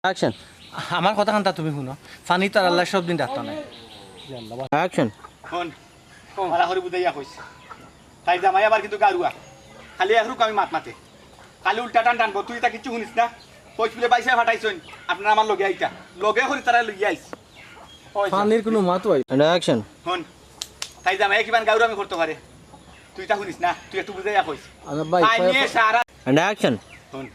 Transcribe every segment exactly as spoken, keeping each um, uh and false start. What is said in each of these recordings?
Action. আমার কথা খানতা তুমি হুনো, ফানি তার আল্লাহ সব দিন ডাকতো না। Action. হুন, ভালা করি বুঝাইয়া কইস। তাইর জামাই আবার কিন্তু গারুয়া, খালি একরুক আমি মাত মাতে, খালি উল্টা টান টানবো। তুই ইতা কিচ্ছু হুনিস না। কইস বুলে বাইসায় ফাটাইছইন, আপনারা আমার লগে আইতা, লগে করি তারা লইয়া আইস। ওই যা। ফানির কুনু মাত অয়। And action. হুন, তাইর জামাই কিমান গারুয়ামি করতো পারে, তুই ইতা হুনিস না, তুই একটু বুঝাইয়া কইস। আরে ভাই, ফানিয়ে ভাই, সারা And action. হুন,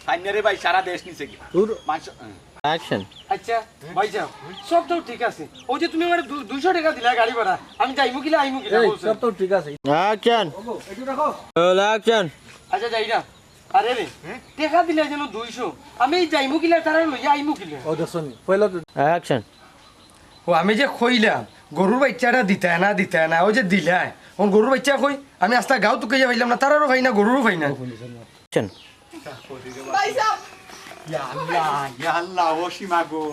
ফানিয়ে রে ভাই সারা দেশ নিছে কি? তোর মাংস, হুম। Action. আচ্ছা, ভাইসাব, সব তো ঠিক আছে। ওই যে তুমি আমারে দু-, দুইশো টেকা দিলা গাড়ি ভাড়া, আমি যাইমু কিলা, আইমু কিলা, এই, বলছো? সব তো ঠিক আছে। Action. ওগো, একটু রাখো। Roll action. আচ্ছা, যাই না। আরে রে, টেকা দিলা যেন দুইশো, আমি যাইমু কিলা, তারা লইয়া আইমু কিলা? ও, দেখছো নি? পয়লা তো Action. ও, আমি যে কইলাম, গরুর বাইচ্চাটা দিতায় না, দিতায় না, ওই যে দিলায়। অখন গরুর বাইচ্চা কই? আমি আস্তা গাঁও তুকাইয়া পাইলাম না, তারারও পাই না, গরুরও পাই না। Action. ভাইসাব। ইয়া আল্লাহ, ইয়া আল্লাহ, ও সীমা গো।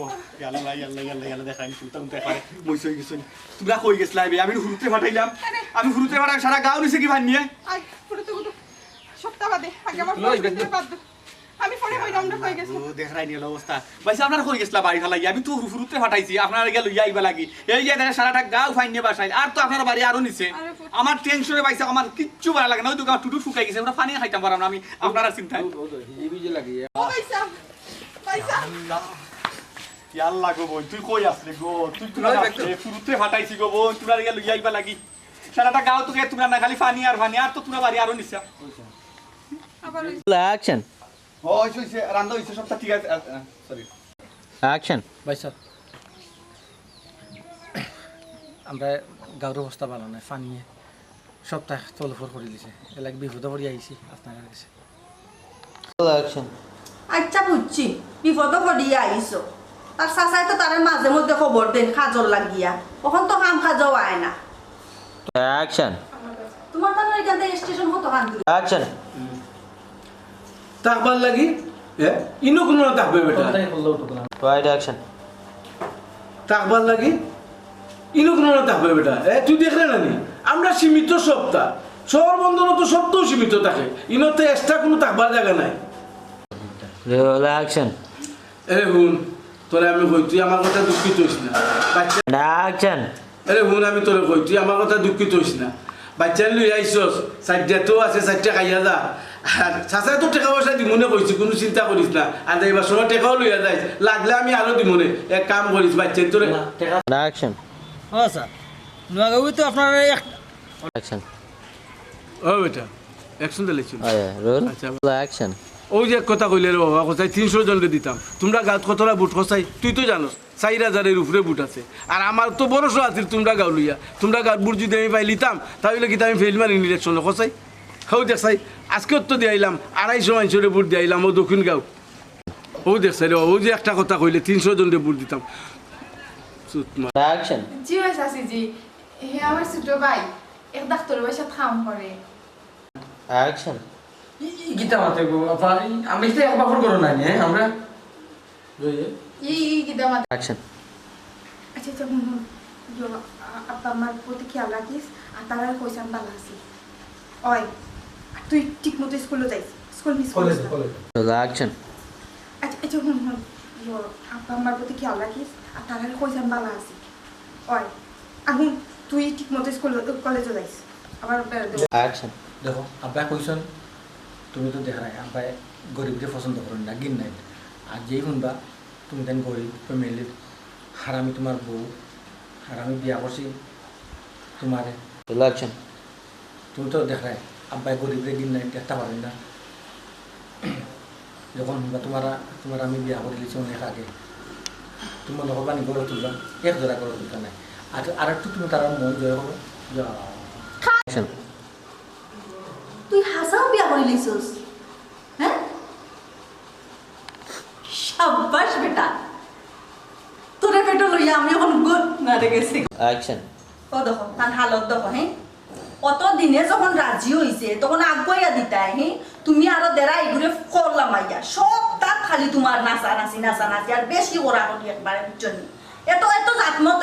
ইয়া আল্লাহ, ইয়া আল্লাহ, ইয়া আল্লাহ, ইয়া আল্লাহ, দেখা নি, শুনতাম, দেখা নি, মইস অই গেছইন। তোমরা কই গেছলা বে? আমি হুরুতে ফাটাইলাম, আমি হুরুতে ফাটাইলাম, সারা গাঁও নিছে কি ফানিয়ে? আই, হুরুতে, হুরুতে। সপ্তাহ বাদে, আগে আমার লই, হুরুতে বাদ দাও। আমি পরে কইলাম, আমরা কই গেছি। ও, দেখরায় নি অবস্থা। ভাইসাব, আপনারা কই গেছলা বাড়ি ফালাই? আমি তো হুরুতে ফাটাইছি, আপনারা গিয়া লইয়া আইবা লাগি। এই যে দেখেন, সারাটা গাঁও ফানিয়ে বাসাইল। আর তো আপনার বাড়ি আরো নিছে। আরে ফুট। আমার টেনশনে ভাইসাব, আমার কিচ্ছু ভালা লাগে না। ওই দোকান টুটু শুকাই গেছে, আমরা ফানি খাইতাম পারলাম না। আমি আপনারা চিন্তায়। ও, ও, ও, হিজিবিজি লাগে। ও ভাইসাব, ভাইসাব। ইয়া আল্লাহ গো বইন, তুই কই আছলে গো? তুই তো লই, আসলে, হুরুতে ফাটাইছি গো বইন, তোমরা গিয়া লইয়া আইবা লাগি। সারাটা গাঁও তো গিয়া তোমরা না, খালি ফানি আর ফানি, আর তো তোমরা বাড়ি আরো নিছে। আবার ওই Action. ও, হইছে, হইছে, রান্দা হইছে, সবটা ঠিক আছে। আ, আ, sorry. Action. ভাইসাব, আমরা গাঁওর অবস্থা ভালা নায়, ফানিয়ে সবটা তলফর করি দিছে, এর লাগি বিপদো পড়ি আইছি আপনার কাছে। Action. আচ্ছা, বুঝছি, বিপদো পড়িয়া আইছো। তার চাচায় তো তারে মাঝে মধ্যে খবর দেইন কাজর লাগিয়া, অখন তো কাম কাজও আয় না। Action. তোমার তার এখান থেকে স্টেশন কত খান দূরে? Action. থাকবার লাগি, এ? ইনো কুনো না থাকবে বেটা। Right action. থাকবার লাগি, ইনো কুনো না থাকবে বেটা। এ, তুই দেখরে না নি? আমরা সীমিত সত্তা। শহর বন্দরো তো সত্তাও সীমিত থাকে। ইনো তো extra কুনো থাকবার জাগা নাই। Roll action. এরে হুন, তোরে আমি কই, তুই আমার কথা দুঃখিত হইস না। বাচ্চা And action. আরে হুন, আমি তোরে কই, তুই আমার কথা দুঃখিত হইস না। বাইচ্চারে লই আইছস, চাইরটা তো আছে, চাইরটা খাইয়া যা। আর চাচায় তো টেকা পয়সা দিমুনে কইছি, কুনু চিন্তা করিস না। আর যাইবার সময় টেকাও লইয়া যাইস, লাগলে আমি আরো দিমুনে। এক কাম করিস, বাইচ্চারে তোরে না, টেকা And action. ও স্যার, নোয়াগাঁও তো আপনার এক Action. ও বেটা, action দিলে ছিল। আচ্ছা, roll. আচ্ছা। Action. ওই যে এক কথা কইলে রে বাবা, কোথায় তিনশো জনরে দিতাম, তোমরা গাঁওত কতটা ভোট খসাই তুই তো জানোস, চাইর হাজারের উপরে ভোট আছে। আর আমার তো ভরসা আছিল তোমরা গাঁও লইয়া, তোমরা গাঁওর ভোট যদি আমি পাইলিতাম, তাহলে কিতা আমি ফেইল মারিনি ইলেকশনো খসাই? হউ দেখছাই, আজকে তো দিয়াইলাম, আড়াইশো মানুষরে ভোট দিয়াইলাম, ও দক্ষিণ গাঁও। ও দেখছাই রে বাবা, ওই যে একটা কথা কইলে তিনশো জনরে ভোট দিতাম। চুত মার। Action. জি অয় চাচি জি, হে আমার ছোট ভাই, এক ডাক্তার বাসাত কাম করে। Action. ই, ই কিতা মাতে গো, আপা, ই, আমি তো এক বাপর ঘরো নাই, হ্যাঁ, আমরা? ই, ই কিতা মাতে? Action. আচ্ছা, আচ্ছা, হুন, হুন। ইয়ো, আ-, আব্বা আম্মার প্রতি খেয়াল রাখিস, আর তারার কইছাম ভালা আছি। ওই, আর তুই ঠিক মতো স্কুলো যাইস, স্কুল মিস করিস না। Roll action. আচ্ছা, আচ্ছা, হুন, হুন। ইয়ো, আব্বা আম্মার প্রতি খেয়াল রাখিস, আর তারার কইছাম ভালা আছি। ওই, আর হুন, তুই ঠিক মতো স্কুল, কলেজো যাইস। আবার বেড়াতে Action. দেখো, আব্বায় কইছন, তুমি তো দেখরায়, আব্বায় গরিবরে পছন্দ করইন না, ঘিন্নাইন। আর যেই হুনবা, তুমি তাইন গরিব ফ্যামিলির, আর আমি তুমার বউ, আর আমি বিয়া করছি তুমারে। Roll action. তুমি তো দেখরায়, আব্বায় গরিবরে ঘিন্নাইন, দেখতা পারইন না। যখন হুনবা তুমার, তুমার আমি বিয়া করিলিছি অনেক আগে, তুমি মনো করবা নি ঘরো তুলবা, এক জোড়া ঘরো তুলতা নায়। আর, আর একটু তুমি তারার মন জয় করো। যা। Action. তুই হাছাউ বিয়া করিলিছস? হ্যাঁ? সাব্বাস বেটা। তোরে পেটো লইয়া আমি অখন গুড মারে গেছি। Action. ও দেখো, তান হালত দেখো, হ্যাঁ? অত দিনে যখন রাজি অইছে, তখন আগুয়াইয়া দিতায়, হি? তুমি আরো দেরা ইগুরে ফল লামাইয়া। সব তাত খালি তুমার নাচানাচি, নাচানাচি, আর বেশি কড়াকড়ি একবারে, বুঝছো নি? এত, এত জাতমত,